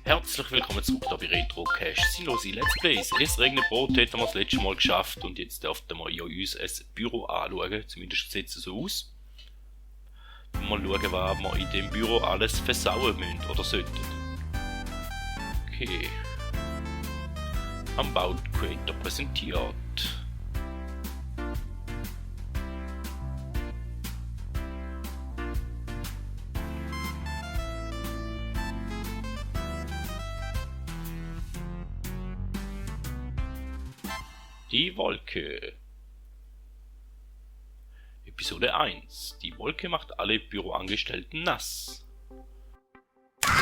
Herzlich willkommen zurück hier bei RetroCache. Sinnlose Let's Plays. Es regnet Brot, hätten wir das letzte Mal geschafft und jetzt dürften wir ja uns ein Büro anschauen. Zumindest sieht es so aus. Mal schauen, was wir in dem Büro alles versauen müssen oder sollten. Okay. Unbound Creator präsentiert. Die Wolke. Episode 1. Die Wolke macht alle Büroangestellten nass. Da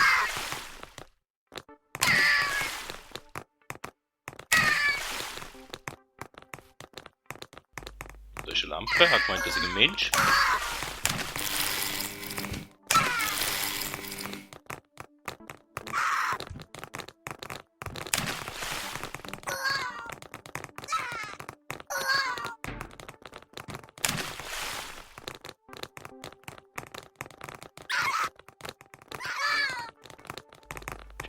ist eine Lampe, hat gemeint, das ist ein Mensch.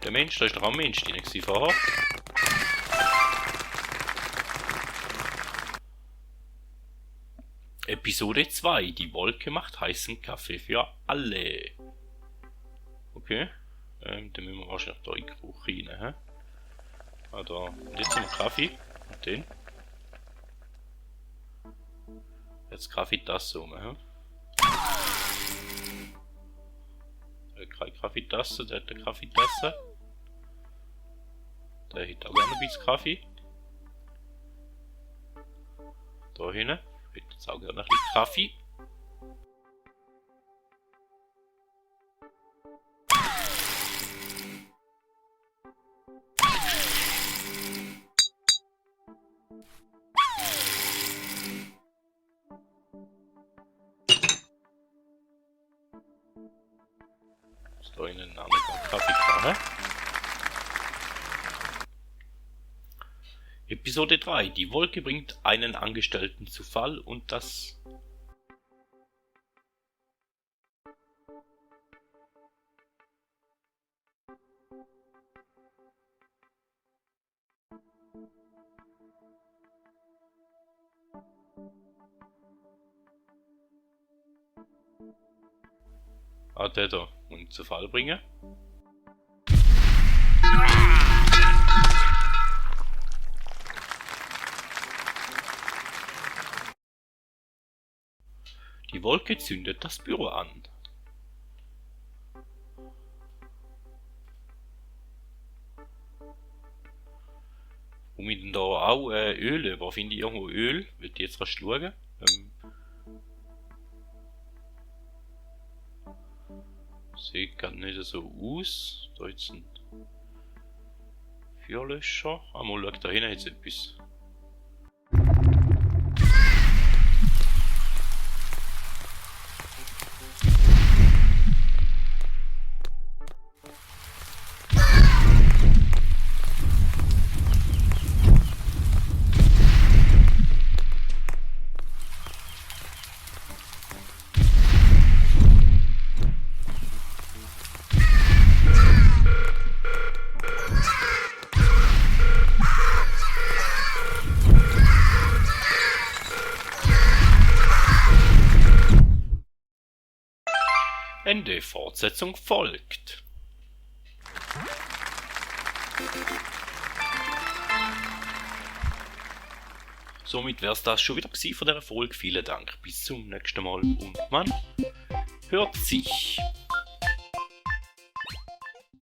Der Mensch, da ist noch ein Mensch drin vorher. Episode 2. Die Wolke macht heißen Kaffee für alle. Okay. Dann müssen wir wahrscheinlich da in die Küche rein. Ah, da. Und jetzt haben wir Kaffee. Und den. Jetzt Kaffeetasse um. Keine Kaffeetasse, der hat eine Kaffeetasse. Der hätte auch gerne ein bisschen Kaffee. Da hinten. Ich hätte jetzt auch gerne ein bisschen Kaffee. Da hinten auch noch einen Kaffee dran. Episode 3. Die Wolke bringt einen Angestellten zu Fall und das... Ah, der da. Und zu Fall bringen. Die Wolke zündet das Büro an. Und mit denn da auch Öl? Wo finde ich irgendwo Öl? Wird jetzt rasch schauen. Sieht gar nicht so aus. Da jetzt ein Feuerlöscher. Mal schau da hinten jetzt etwas. Ende. Fortsetzung folgt. Somit wäre es das schon wieder gewesen von der Folge. Vielen Dank. Bis zum nächsten Mal und man hört sich.